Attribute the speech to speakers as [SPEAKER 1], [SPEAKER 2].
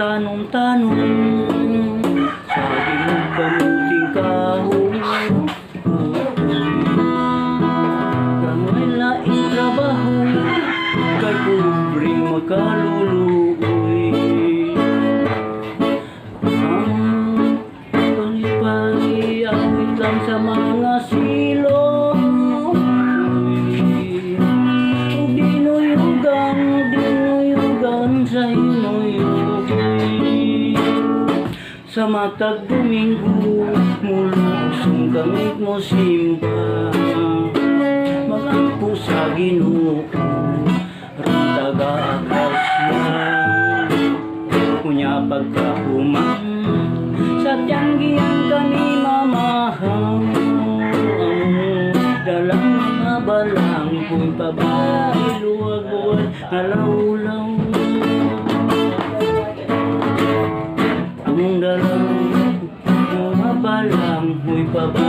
[SPEAKER 1] tanom-tanom saging ug kamuting kahoy. Gamay laing trabaho kay pobre makaluluoy. Ang pangipag-awit lang sa mga silong. Ug dinuyugan, dinuyugan sa hinuyugoy. Sa matag Domingo, mulusong kami mo simba. Magampo sa Ginoo, taga grasya. Unya pagkahuman, sa tiyanggian kami mamahang. Dalang mga balang, kung babae, luwag-luwag, halawlaw. Among dalang mga balang, huy babae.